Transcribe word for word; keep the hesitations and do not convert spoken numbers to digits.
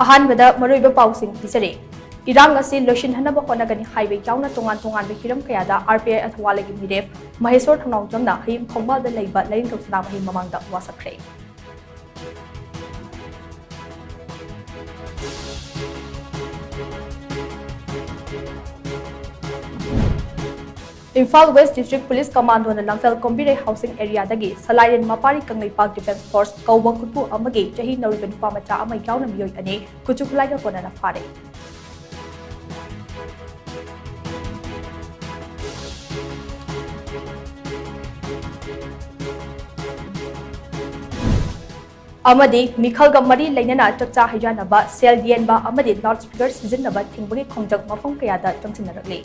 ꯑꯍꯥꯟꯕꯗ ꯃꯔꯨꯑꯣꯏꯕ ꯄꯥꯎꯁꯤꯡ ꯄꯤꯖꯔꯦ꯫ ꯏꯔꯥꯡ ꯑꯁꯤ ꯂꯣꯏꯁꯤꯟꯍꯟꯅꯕ ꯍꯣꯠꯅꯒꯅꯤ ꯍꯥꯏꯕ ꯌꯥꯎꯅ ꯇꯣꯉꯥꯟ ꯇꯣꯉꯥꯟꯕ ꯍꯤꯔꯝ ꯀꯌꯥꯗ ꯑꯥꯔ ꯄꯤ ꯑꯥꯏ ꯑꯊꯋꯥꯂꯒꯤ ꯃꯤꯔꯦꯞ ꯃꯍꯦꯁꯣꯔ ꯊꯧꯅꯥꯎꯖꯝꯅ ꯍꯌꯤꯡ ꯈꯣꯡꯕꯥꯜꯗ ꯂꯩꯕ ꯂꯥꯏꯅꯤꯡꯊꯧ ꯁꯅꯥꯃꯍꯤ ꯃꯃꯥꯡꯗ ꯋꯥꯁꯛꯈ꯭ꯔꯦ꯫ ꯏꯝꯐꯥꯜ ꯋꯦꯁ ꯗꯤꯁꯇ꯭ꯔꯤꯛ ꯄꯨꯂꯤꯁ ꯀꯃꯥꯟꯗꯣꯅ ꯂꯝꯐꯦꯜ ꯀꯣꯝꯕꯤꯔꯩ ꯍꯥꯎꯁꯤꯡ ꯑꯦꯔꯤꯌꯥꯗꯒꯤ ꯁꯂꯥꯏꯔꯦꯟ ꯃꯄꯥꯔꯤ ꯀꯪꯂꯩꯄꯥꯛ ꯗꯤꯐꯦꯟꯁ ꯐꯣꯔꯁ ꯀꯧꯕ ꯈꯨꯠꯄꯨ ꯑꯃꯒꯤ ꯆꯍꯤ ꯅꯧꯔꯤꯕ ꯅꯨꯄꯥ ꯃꯆꯥ ꯑꯃ ꯌꯥꯎꯅ ꯃꯤꯑꯣꯏ ꯑꯅꯤ ꯈꯨꯠꯁꯨ ꯈꯨꯠꯂꯥꯏꯒ ꯀꯣꯟꯅꯅ ꯐꯥꯔꯦ꯫ ꯑꯃꯗꯤ ꯃꯤꯈꯜꯒ ꯃꯔꯤ ꯂꯩꯅꯅ ꯆꯥꯛꯆꯥ ꯍꯩꯖꯥꯟꯅꯕ, ꯁꯦꯜ ꯌꯦꯟꯕ ꯑꯃꯗꯤ ꯂꯥꯎꯗ ꯁ꯭ꯄꯤꯀꯔ ꯁꯤꯖꯤꯟꯅꯕ ꯊꯤꯡꯕꯒꯤ ꯈꯣꯡꯖꯪ ꯃꯐꯝ ꯀꯌꯥꯗ ꯆꯪꯁꯤꯟꯅꯔꯛꯂꯤ꯫